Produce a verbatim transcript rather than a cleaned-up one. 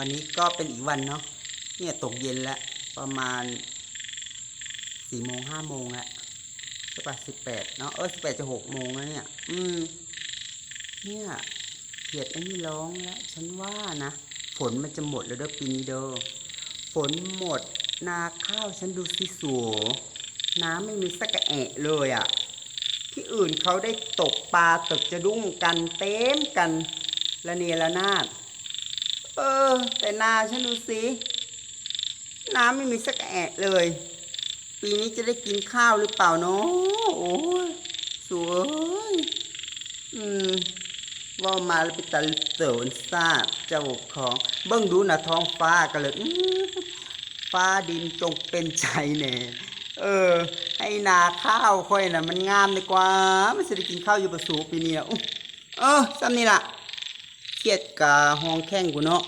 วันนี้ก็เป็นอีกวันเนาะ เนี่ยตกเย็นแล้ว ประมาณสี่โมงห้าโมงแล้ว ใช่ปะ สิบแปดเนาะ เออ สิบแปดจะหกโมงแล้วเนี่ย อืม เนี่ยเขียดไอ้นี่ร้องแล้ว ฉันว่านะ ฝนมันจะหมดแล้วเด้อปีนี้เด้อ ฝนหมด นาข้าวฉันดูสิสัว น้ำไม่มีสักกะแอะเลยอะ ที่อื่นเขาได้ตกปลาตกจะดุ้งกันเต็มกัน ระเนระนาด เออ แต่นาฉันดูสิ น้ำไม่มีสักแอะเลย ปีนี้จะได้กินข้าวหรือเปล่าเนาะ โอ้ย สัวเอ้ย อืม เว้ามาแล้วเป็นตาโสนซาบเจ้าของ เบิ่งดูนะท้องฟ้าก็เลย อืม ฟ้าดินจงเป็นใจแหน่ เออ ให้นาข้าวค่อยนะมันงามดีกว่า มันสิได้กินข้าวอยู่บ่สูปีนี้นะ อุ๊ย เออ ส่ำนี่ล่ะ เขียดกะฮ้องแข้งกูเนาะ